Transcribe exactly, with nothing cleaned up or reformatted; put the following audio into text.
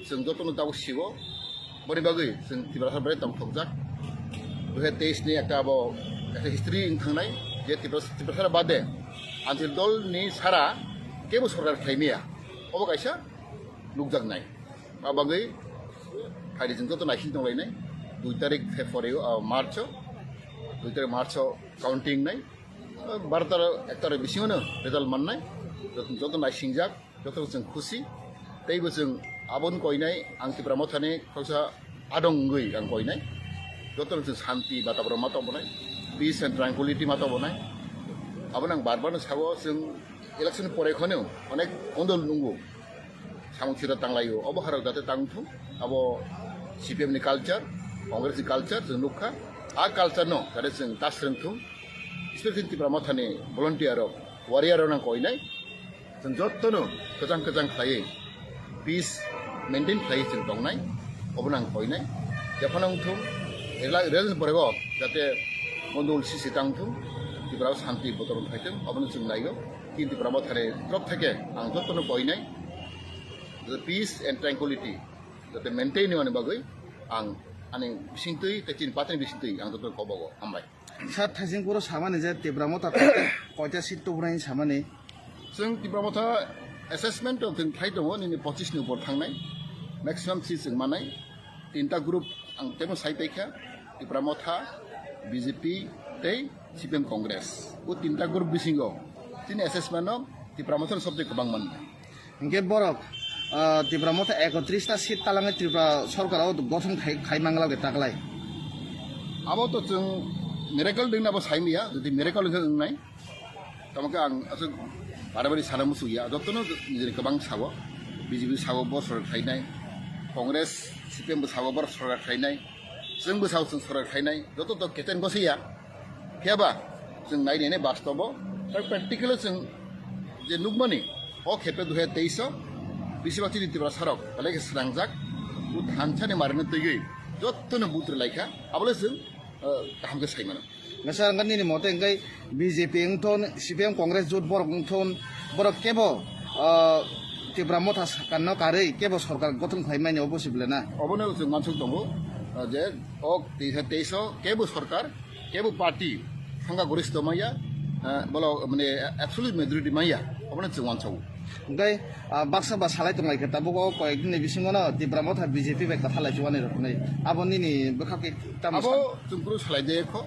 Chwng jotono tabuk sigo, boni bagwi chwng Tiprasa bai tongthokjak. Dui hazar teis ni ekta abo ekta history wng thangnai, je Tiprasa, Tiprasa bade antil dol ni sara kebo sorkar khlai maya, obo kaisa nukjaknai. A bagwi phaidi chwng joto naising tonglainai, dui tarik February o, ah, March o, dui tarik March o counting nai, ah, baro taro ek tarik bisingo no result mannai, joto, joto naisingjak. Joto chwng khusi, teibo chwng aboni koinai, ang Tipra Mothani khoroksa adong wngwi ang koinai. Joto chwng santi bataboron ma tongbo nai, peace and tranquility ma tongbo nai. Abono ang bar bar no sao, chwng election pore kheno onek kondol nungo, samung sira tanglaio, obo harok jate tangthung, abo C P M ni culture, Congress ni culture chwng nukha. A culture no jate chwng ta swrwngthung, specially Tipra Mothani volunteer rok, warrior rok nang koinai. Chwng jotono kwchang kwchang khlaiwi peace maintain khlaiwi chwng tongnai, obono ang koinai. Jephano wngthung, rela-, rel borego jate mondol sisi tangthung, Tipra o santi botoron phaithung, obono chwng naio. Kintu Tipra Mothani torop theke ang jotono koinai, jate peace and tranquility jate maintain wngmani bagwi ang ani bisingtwi tei chini party ni bisingtwi ang jotono kobogo. Hambai. Sir, Thaisingpuro samani je Tipra Motha koita seat tubunai samani? Chwng Tipra Motha assessment rok chwng khlai tongo, nini pochis ni upor thangnai. Maximum seat chwng manai. Tinta group ang temo sai paikha, Tipra Motha, B J P tei C P M Congress. O tinta group bisingo chini assessment o Tipra Motha ni sobchai kwbang manna. Hinkhe borok, ah, Tipra Motha ekotris ta seat talangwi Tripura sorkar o gothon khai, khai manglak de taklai. Abo to chwng miracle dwngna bo sai maya, jodi miracle wngkha wngnai. Tamo khe ang aswk barabari sana muchukya, jotono nijini kwbang sao, B J P sao bo sorkar khlainai, Congress, C P M bo sao bo sorkar khlainai, chwngbo sao chwng sorkar khlainai, joto to keten gosaya. Phiya ba chwng nai nai bastobo, tak practical chwng je nukmani, o khepe dui hazar teis o, bisi bak chini Tripura sarok, belai khe srangjak, o thansani marino twiwi, jotono butre laikha, abole chwng, eh, kaham khe sai mano. Nasa wngkha nini mote wngkha B J P wngthon, C P M Congress jut borok wngthon, borok kebo, ah, Tipra Motha sakanno karwi kebo sorkar gothon khlai mani obo se bwle na? Obono chwng mansuk tongo, ah, je o teis o kebo sorkar, kebo party songkha goristo maya, ah, bolo mane absolute majority maya, obono chwng wansago. Hingke, ah, baksa ba salai tonglai khe tabuk o koyek din ni bisingo no Tipra Motha B J P bai kwtha lai chuani rok hinui. Abo nini bwkha khe tamo sa? Abo chwng kunu salai de kho.